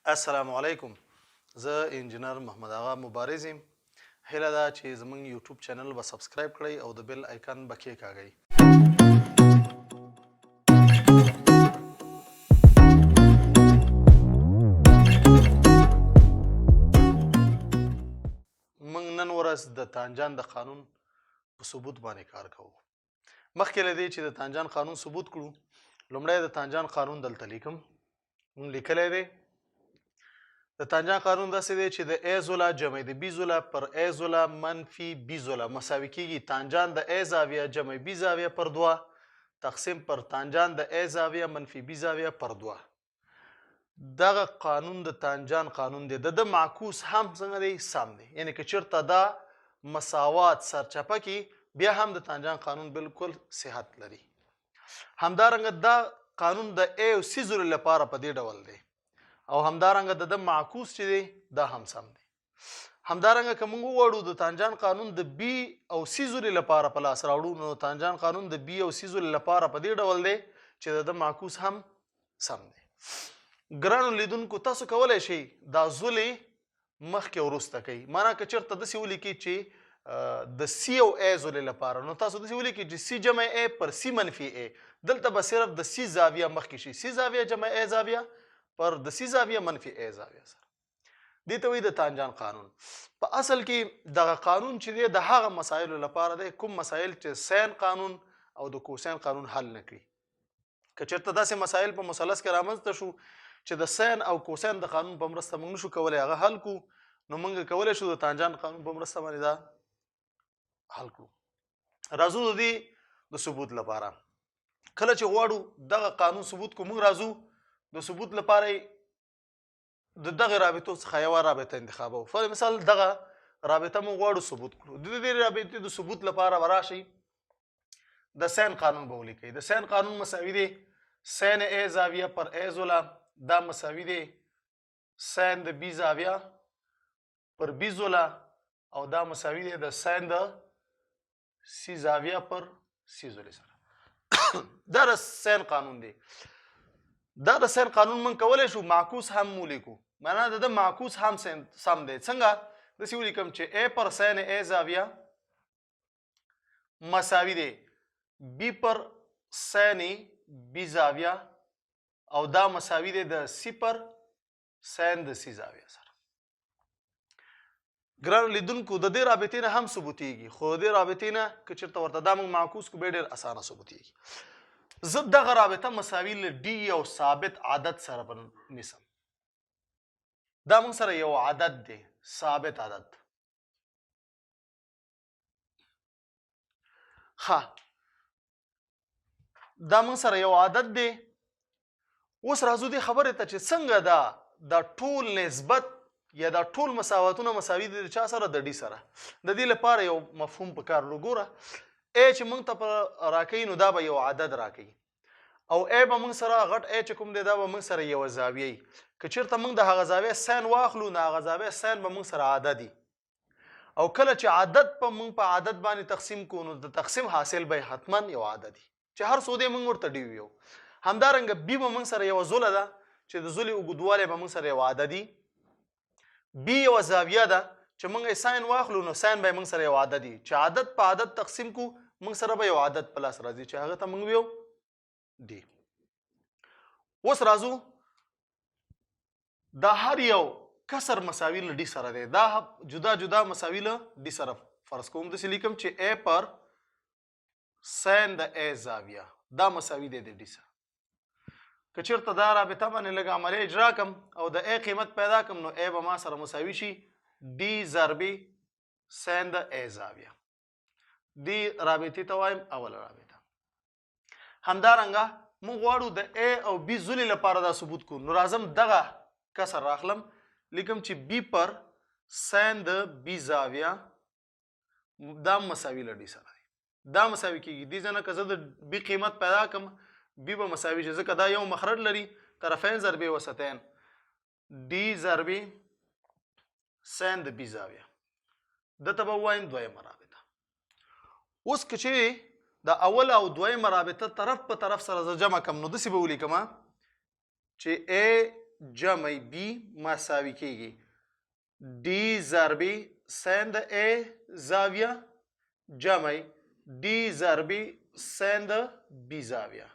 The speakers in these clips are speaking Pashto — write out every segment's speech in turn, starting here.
السلام علیکم، زه انجینر محمد آغا مبارز یم. هیله ده چې زمونږ یوټیوب چینل به سبسکرایب کړئ او د بیل آیکن به کېکاږئ. موږ نن ورځ د تانجان د قانون په ثبوت باندې کار کوو. مخکې له دې چې د تانجان قانون ثبوت کړو، لومړی د تانجان قانون دلته لیکم. مونږ لیکلی دی د تانجان قانون داسې دی چې د ا ضلع جمع د بی ضلع پر ا ضلع منفي بی ضلع مساوي کیږي تانجان د ا زاویه جمع بی زاویه پر دوه تقسیم پر تانجان د ا زاویه منفي بی زاویه پر دوه. دغه قانون د تانجان قانون دی. د ده معکوس هم څنګه دی؟ سم دی. یعنی که چېرته دا مساوات سرچپه کی، بیا هم د تانجان قانون بالکل صحت لري. همدارنګه دا قانون د ا او سی ضلع لپاره په دې ډول دی، او همدارنګه د ده معکوس چې دی دا هم سم دی. همدارنګه که موږ وغواړو د تانجان قانون د بی او سی ضلع لپاره په لاس راوړو، نو تانجان قانون د بی او سی ضلع لپاره په دې ډول دی چې د ده معکوس هم سم دی. ګرانو لیدونکو، تاسو کولی شئ دا ضلع مخکې وروسته کوي. معنا که چېرته داسې ولیکي چې د سی او ا ضلع لپاره، نو تاسو داسې ولیکئ چې سی جمع ا پر سی منفي ا. دلته به صرف د سی زاویه مخکې شي، سی زاویه جمع ا زاویه پر د سی زاویه منفي ا زاویه سره. دې ته وایي د تانجان قانون. په اصل کې دغه قانون چې دی د هغه مسایلو لپاره دی کوم مسایل چې سین قانون او د کوسین قانون حل نه کړي. که چېرته داسې مسایل په مثلث کې رامنځته شو چې د سین او کوسین د قانون په مرسته موږ نشو کولی هغه حل کړو، نو موږ کولی شو د تانجان قانون په مرسته باندې دا حل کړو. راځو د دې د ثبوت لپاره. کله چې غواړو دغه قانون ثبوت کړو، موږ راځو د ثبوت لپاره د دغه رابطو څخه یوه رابطه انتخابوو. فرض مثال دغه رابطه موږ غواړو ثبوت کړو. د دې رابطې د ثبوت لپاره به راشئ د سین قانون به ولیکئ. د سین قانون مساوي دی سین ا زاویه پر ا ضلع، دا مساوي دی سین د بی زاویه پر بی ضلع، او دا مساوي دی د سین د سی زاویه پر سی ضلع سره. دا د سین قانون دی. دا د سین قانون من کولی شو معکوس هم ولیکو. معنا د ده معکوس هم سم دی. څنګه؟ داسې ولیکم چې ا پر سین ا زاویه مساوي دی بی پر سین بی زاویه، او دا مساوي دی د سی پر سین د سی زاویه سره. ګرانو لیدونکو، د دې رابطې نه هم ثبوتېږي، خو د دې رابطې نه که چېرته ورته دا موږ معکوس کړو بیا ډېر اسانه ثبوتېږي. زه دغه رابطه مساوي له ډي یو ثابت عدد سره به نیسم. دا موږ سره یو عدد دی، ثابت عدد. ښه، دا موږ سره یو عدد دی. اوس راځو دې خبرې ته چې څنګه دا ټول نسبت یا دا ټول مساواتونه مساوي دي د چا سره؟ د ډي سره. د دې لپاره یو مفهوم په کار وړو. ګوره، ا چې موږ ته په راکوي نو دا به یو عدد راکوي، او ا به موږ سره غټ ا چې کوم دی دا به موږ سره یوه زاویه وي. که چېرته موږ د هغه زاویه سین واخلو نو هغه زاویه سین به موږ سره عدد وي، او کله چې عدد په موږ په عدد باندې تقسیم کړو نو د تقسیم حاصل به حتما یو عدد وي چې هر څو دی موږ ورته ډي ویو. همدارنګه بی به موږ سره یوه ضلع ده چې د ضلع اوږدوالی به موږ سره یو عدد وي. بی یوه زاویه ده چې موږ یې ساین واخلو نو ساین به موږ سره یو عدد وي چې عدد په عدد تقسیم کړو موږ سره به یو عدد په لاس راځي چې هغه ته موږ ویو ډي. اوس راځو دا هر یو کسر مساوي له ډي سره دی، دا جدا جدا مساوي له ډي سره فرض کوم. داسې لیکم چې ا پر سین د ا زاویه دا مساوي دی د ډي سره. که چېرته دا رابطه باندې لږ عملي اجرا کم او د ا قیمت پیدا کم نو ا به ما سره مساوي شي ډي ضربې سین د ا زاویه. دې رابطې ته وایم اوله رابطه. همدارنګه موږ غواړو د ا او بی ضلع لپاره دا ثبوت کړو، نو راځم دغه کسر راخلم، لیکم چې بی پر سین د بی زاویه دا مساوي له ډي سره دی، دا مساوي کیږي. دې ځای نه که زه د بی قیمت پیدا کړم بی به مساوي شي، ځکه دا یو مخرج لري طرفین ضربې وسطین ډي ضربې سین د بی زاویه، دته به ووایم دویمه رابطه. اوس که چېرې د اوله او دویمه رابطه طرف په طرف سره زه جمع کړم نو داسې به ولیکم چې ا جمع B مساوي کیږي D ضرب سین د A زاویه جمع D ضرب سین د B زاویه.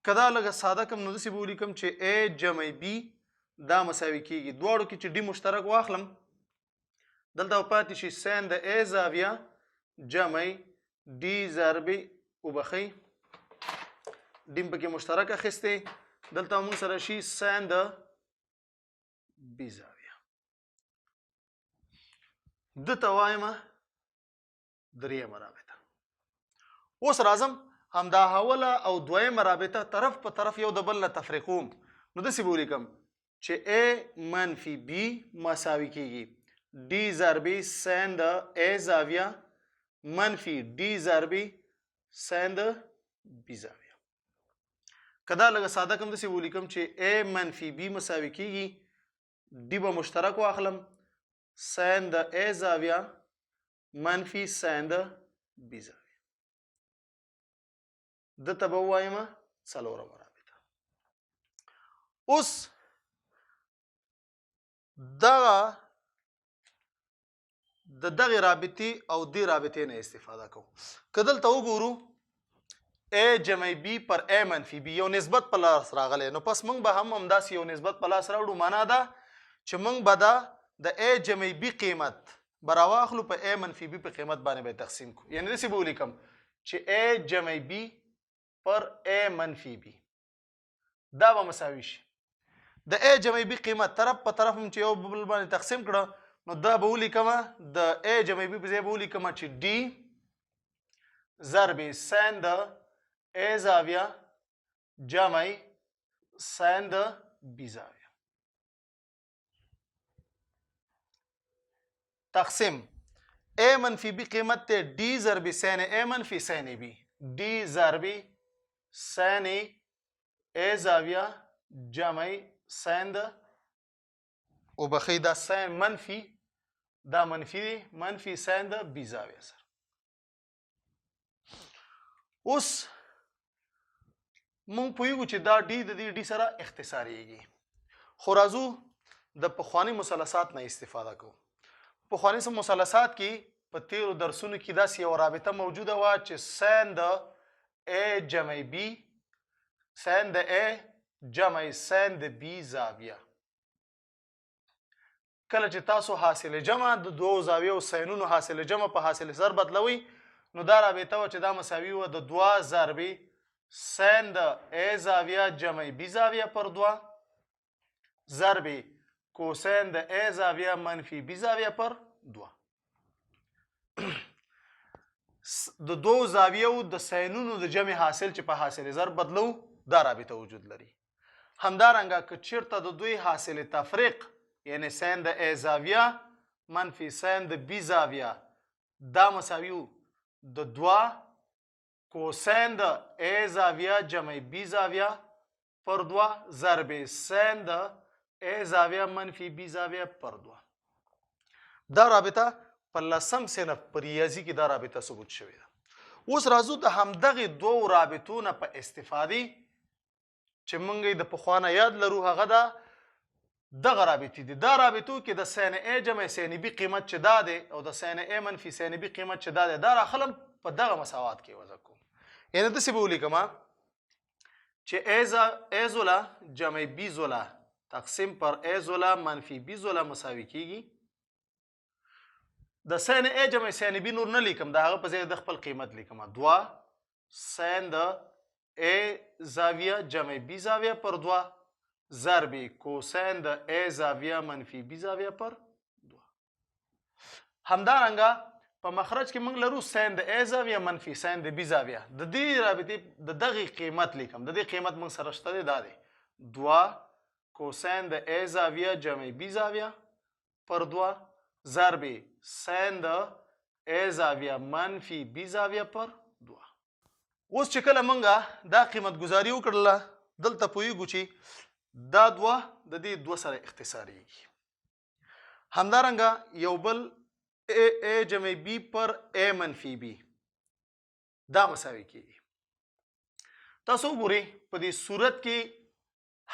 که دا لږه ساده کم نو داسې به ولیکم چې A جمع B دا مساوي کیږي، دواړو کې چې D مشترک واخلم دلته به پاتې شي سین د A زاویه جمع D ضرب، وبخښئ D پکې مشترک اخیستې، دلته موږ سره شي سین د B زاویه. ده ته وایم درېیمه رابطه. اوس راځم همدا اوله او دویمه رابطه طرف په طرف یو د بل نه تفریقوم، نو داسې به ولیکم چې A منفي B مساوي کیږي D ضرب سین د A زاویه منفي D ضرب سین د B زاویه. که دا لږه ساده کم داسې ولیکم چې A منفي B مساوي کیږي D به مشترک واخلم سین د A زاویه منفي سین د B زاویه. ده ته به ووایم څلورمه رابطه. اوس دغه د دغې رابطې او دې رابطې نه استفاده کوو. که دلته وګورو A جمع B پر A منفي B یو نسبت په لاس راغلی، نو پس موږ به هم همداسې یو نسبت په لاس راوړو. معنا دا چې موږ به دا د A جمع B قیمت به راواخلو په A منفي B په قیمت باندې به تقسیم کړو. یعنې داسې به ولیکم چې A جمع B پر A منفي B دا به مساوي شي د A جمع B قیمت طرف په طرف هم چې یو بل باندې تقسیم کړه، نو دا به ولیکم د A جمع B په ځای به ولیکم چې D ضرب سین د A زاویه جمع سین د B زاویه تقسیم A منفي B قیمت ته D ضرب سین A منفي سین B، D ضرب سین A زاویه جمع سین د وبخښئ دا سین منفي، دا منفي دی، منفي سین د B زاویه سره. اوس مونږ پوهیږو چې دا ډي د دې ډي سره اختصاریږي، خو راځو د پخواني مثلثات نه استفاده کوو. پخواني مثلثات کې په تیرو درسونو کې داسې یوه رابطه موجوده وه چې سین د A جمع B، سین د A جمع سین د B زاویه. کله چې تاسو حاصل جمع د دوو زاویو سینونو حاصل جمع په حاصل ضرب بدلوئ، نو دا رابطه وه چې دا مساوي وه د دوه ضربې سین د A زاویه جمع B زاویه پر دوه ضربې کوسین د A زاویه منفي B زاویه پر دوه. د دوو زاویو د سینونو د جمع حاصل چې په حاصل ضرب بدلو دا رابطه وجود لري. همدارنګه که چیرته د دوی حاصل تفریق یعنی سین د A زاویه منفي سین د B زاویه دا مساوي د دوه کوسین د A زاویه جمع B زاویه پر دوه ضرب سین د A زاویه منفي B زاویه پر دوه. دا رابطه په لسم صنف په ریاضي کې دا رابطه ثبوت شوې ده. اوس راځو د همدغې دوو رابطو نه په استفادې چې موږ یې د پخوا نه یاد لرو، هغه دا دغه رابطې دي. دا رابطو کې د سین A جمع سین B قیمت چې دا دی او د سین A منفي سین B قیمت چې دا دی، دا راخلم په دغه مساوات کې وضع کوم. یعنې داسې به ولیکم چې A ضلع جمع B ضلع تقسیم پر A ضلع منفي B ضلع مساوي کیږي د سین A جمع سین B نور نه لیکم، د هغه په ځای د خپل قیمت لیکم دوه سین د A زاویه جمع B زاویه پر دوه ضرب کوسین د A زاویه منفي B زاویه پر دوه. همدارنګه په مخرج کې موږ لرو سین د A زاویه منفي سین د B زاویه، د دې رابطې د دغې قیمت لیکم، د دې قیمت موږ سره شته دی، دا دی دوه کوسین د A زاویه جمع B زاویه پر دوه ضرب سین د A زاویه منفي B زاویه پر دوه. اوس چې کله موږ دا قیمت ګزاري وکړله دلته پوهیږو چې دا دوه د دې دوه سره اختصاریږي. همدارنګه یو بل A جمع B پر A منفي B دا مساوي کیږي. تاسو وګورئ په دې صورت کې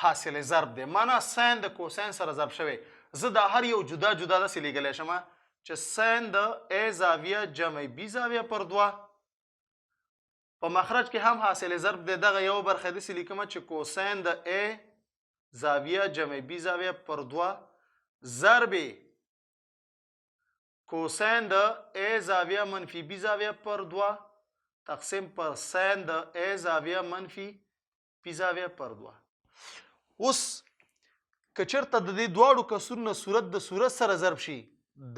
حاصل ضرب دی، معنا ساین د کوساین سره ضرب شوی. زه دا هر یو جدا جدا داسې لیکلی شم چې ساین د ا زاویه جمع بی زاویه پر دوه، په مخرج کې هم حاصل ضرب دی، دغه یو برخه داسې لیکم چې کوساین د ا زاویه جمع بی زاویه پر دوه ضرب کوساین د ا زاویه منفي بی زاویه پر دوه تقسیم پر ساین د ا زاویه منفي بی زاویه پر دوه. اوس که چېرته د دې دواړو کسرونو صورت د صورت سره ضرب شي،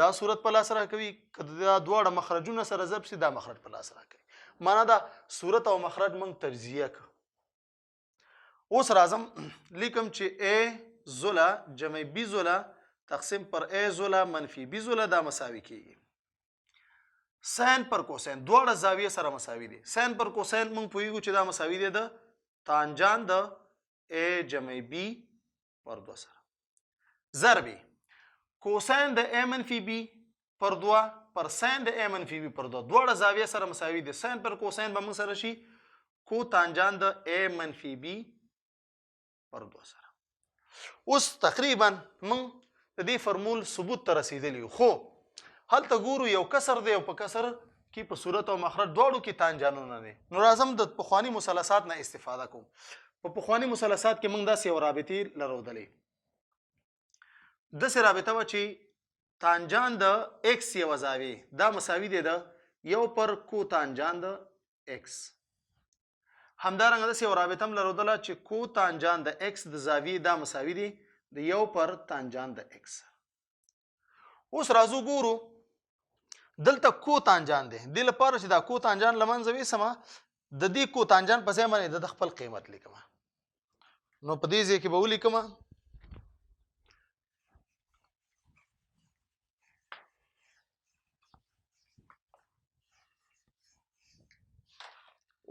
دا صورت په لاس راکوي، که دا دواړه مخرجونه سره ضرب شي، دا مخرج په لاس راکوي. معنا دا صورت او مخرج موږ تجزیه کړو. اوس راځم لیکم چې ا ضلع جمع بی ضلع تقسیم پر ا ضلع منفي بی ضلع دا مساوي کیږي ساین پر کوساین، دواړه زاویې سره مساوي دي. ساین پر کوساین موږ پوهیږو چې دا مساوي دی د تانجان د ا جمع بی پر دوه سره، ضرب کوساین د ا منفي بی پر دوه پر ساین د ا منفي بی پر دوه، دواړه زاویې سره مساوي دي. ساین پر کوساین به موږ سره شي کو تانجان د ا منفي بی پر دوه سره. اوس تقریبا موږ د دې فرمول ثبوت ته رسېدلي یو، خو هلته ګورو یو کسر دی او په کسر کې په صورت او مخرج دواړو کې تانجانونه دي. نو راځم د پخواني مثلثات نه استفاده کوم. په پخواني مثلثات کې موږ داسې یو رابطې لرودلې، داسې رابطه وه چې تانجان د ایکس یوه زاویې دا مساوي دی د یو پر کو تانجان د ایکس. همدارنګه داسې یو رابطه هم لرودله چې کو تانجان د ایکس د زاویې دا مساوي دی د یو پر تانجان د ایکس. اوس راځو ګورو دلته کو تانجان دی، دې لپاره چې دا کو تانجان له منځه ویسم، د دې کو تانجان په ځای باندې د خپل قیمت لیکم. نو په دې ځای کې به ولیکم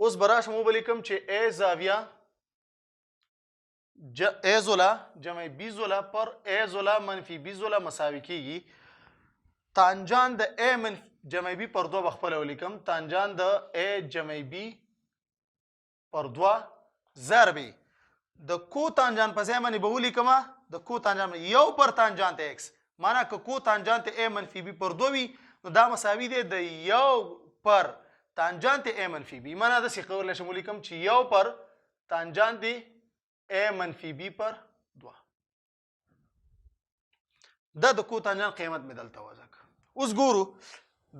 اوس به راشم وبه لیکم چې ا زاویه ا ضلع جمع بی ضلع پر ا ضلع منفي بی ضلع مساوي کیږي تانجان د ا منفي جمع بی پر دوه به خپله ولیکم، تانجان د ا جمع بی پر دوه ضرب د کو تانجان په ځای باندې به ولیکم د کو تانجان یو پر تانجان ته ایکس، معنا که کو تانجان ته ا منفي بی پر دوه وي نو دا مساوي دی د یو پر تانجان ته ا منفي بی، معنا داسې کولی شم ولیکم چې یو پر تانجان دی ا منفي بی پر دوه. دا د کو تانجان قیمت مې دلته وضع کړ. اوس ګورو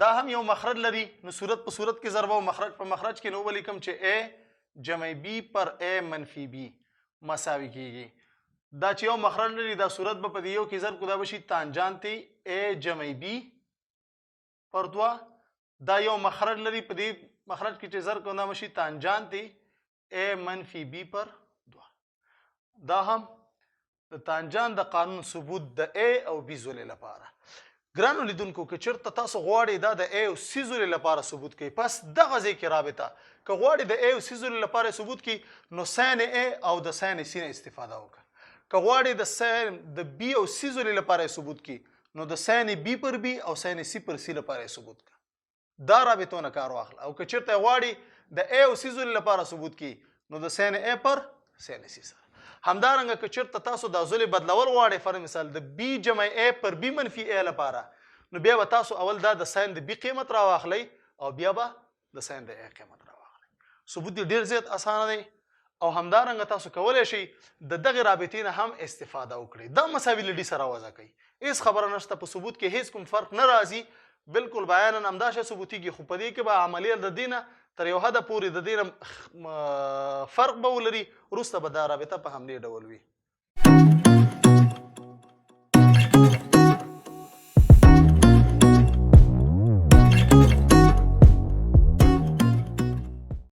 دا هم یو مخرج لري، نو صورت په صورت کې ضربه او مخرج په مخرج کې، نو ولیکم چې ا جمع بی پر ا منفي بی مساوي کیږي. دا چې یو مخرج لري دا صورت به په دې یو کې ضرب کو، دا به شي تانجان ته ا جمع بی پر دوه. دا یو مخرج لري، په دې مخرج کې چې ضرب کو دا به شي تانجان ته ا منفي بی پر دوه. دا هم د تانجان د قانون ثبوت د ا او بی ضلع لپاره. ګرانو لیدونکو که چېرته تاسو غواړئ دا د ا او سی ضلع لپاره ثبوت کړئ، پس دغه ځای کې رابطه که غواړئ د ا او سی ضلع لپاره ثبوت کړئ نو ساین ا او د ساین سی نه استفاده وکړه. که غواړئ د ساین د بی او سی ضلع لپاره ثبوت کړئ نو د ساین بی پر بی او ساین سی پر سی لپاره ثبوت کړه. دا رابطو نه کار واخله. او که چېرته غواړي د ا او سی ضلع لپاره ثبوت کړي نو د ساین ا پر ساین سی سره. همدارنګه که چېرته تاسو دا ضلع بدلول غواړئ، فرض مثال د بی جمع ا پر بی منفي ا لپاره، نو بیا به تاسو اول دا د ساین د بی قیمت راواخلئ او بیا به د ساین د ا قیمت راواخلئ. ثبوت یې ډېر زیات اسانه دی. او همدارنګه تاسو کولی شئ د دغې رابطې نه هم استفاده وکړئ. دا مساوي له ډي سره وضع کوي، هیڅ خبره نشته، په ثبوت کې هیڅ کوم فرق نه راځي، بالکل بیانا همدا شی ثبوتیږي، خو په دې کې به عملیه د دې نه تر یو حده پورې د دې نه فرق به ولري، وروسته به دا رابطه په همدې ډول وي.